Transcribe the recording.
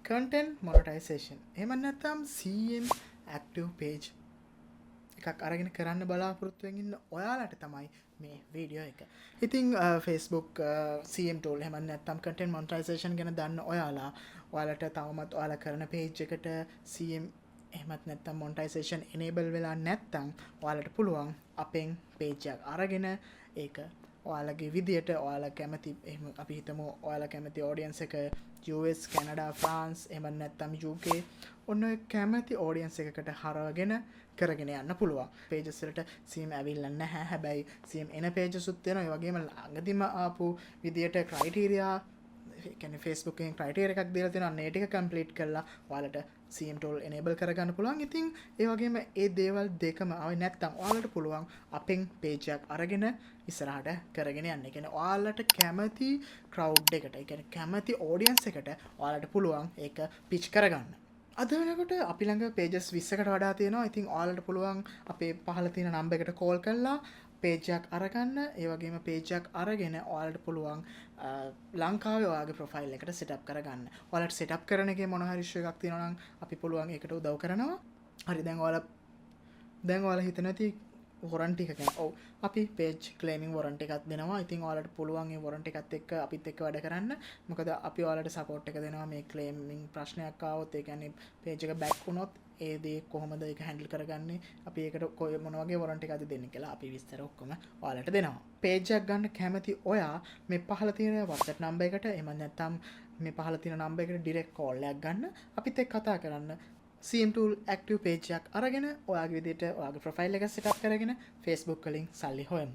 Content monetisation එහෙම නැත්නම් CM active page එකක් අරගෙන කරන්න බලාපොරොත්තු වෙන් ඉන්න ඔයාලට තමයි මේ වීඩියෝ එක. ඉතින් Facebook CM tool එහෙම නැත්නම් content monetization ගැන දන්න ඔයාලා, ඔයාලට තවමත් ඔයාලා කරන page එකට CM එහෙමත් නැත්නම් monetization enable වෙලා නැත්නම්, ඔයාලට පුළුවන් අපෙන් page එකක් අරගෙන ඒක ඔයාලගේ විදියට, ඔයාලා කැමති, එහෙම අපි හිතමු ඔයාලා කැමති ඔඩියන්ස් එක US, Canada, France එහෙම නැත්නම් UK, ඔන්න ඔය කැමති ඔඩියන්ස් එකකට හරවගෙන කරගෙන යන්න පුළුවන්. පේජස් වලට CM ඇවිල්ලා නැහැ. හැබැයි CM එන පේජස් උත් තියෙනවා. ඒ වගේම ළඟදිම ආපු විදියට ක්‍රයිටීරියා, ඒ කියන්නේ Facebook එකෙන් ක්‍රයිටීරියා එකක් දීලා තියෙනවා. අන්න ඒ ටික කම්ප්ලීට් කරලා ඔයාලට CM tool enable කරගන්න පුළුවන්. ඉතින් ඒ වගේම ඒ දේවල් දෙකම ආවේ නැත්නම්, ඔයාලට පුළුවන් අපෙන් පේජ් එකක් අරගෙන ඉස්සරහට කරගෙන යන්න. ඒ කියන්නේ ඔයාලට කැමති ක්‍රවුඩ් එකට, ඒ කියන්නේ කැමති ඔඩියන්ස් එකට ඔයාලට පුළුවන් ඒක පිච් කරගන්න. අද වෙනකොට අපි ළඟ පේජස් 20කට වඩා තියෙනවා. ඉතින් ඔයාලට පුළුවන් අපේ පහළ තියෙන නම්බර් එකට කෝල් කරලා පේජ් එකක් අරගන්න. ඒ වගේම පේජ් එකක් අරගෙන ඔයාලට පුළුවන් ලංකාවේ ඔයාගේ ප්‍රොෆයිල් එකට සෙටප් කරගන්න. ඔයාලට සෙටප් කරන එකේ මොන හරි ඉෂුව එකක් තියෙනවා නම් අපි පුළුවන් ඒකට උදව් කරනවා. හරි, දැන් ඔයාලා හිතන ඇති වොරන්ටි එක ගැන. ඔව්, අපි පේජ් ක්ලේමින් වොරන්ටි එකක් දෙනවා. ඉතින් ඔයාලට පුළුවන් ඒ වොරන්ටි එකත් එක්ක අපිත් එක්ක වැඩ කරන්න. මොකද අපි ඔයාලට සපෝට් එක දෙනවා මේ ක්ලේමින් ප්‍රශ්නයක් ආවොත්, ඒ කියන්නේ පේජ් එක බැක් වුණොත් ඒ දේ කොහොමද ඒක හැන්ඩල් කරගන්නේ, අපි ඒකට කොයි මොන වගේ වොරන්ටි එකක්ද දෙන්නේ කියලා අපි විස්තර ඔක්කොම ඔයාලට දෙනවා. පේජ් එකක් ගන්න කැමති ඔයා මේ පහළ තියෙන WhatsApp number එකට, එහෙම නැත්නම් මේ පහළ තියෙන නම්බර් එකට ඩිරෙක්ට් කෝල් එකක් ගන්න. අපිත් එක්ක කතා කරන්න. CM tool active page එකක් අරගෙන ඔයාගේ විදිහට ඔයාගේ ප්‍රොෆයිල් එක සෙටප් කරගෙන Facebook වලින් සල්ලි හොයමු.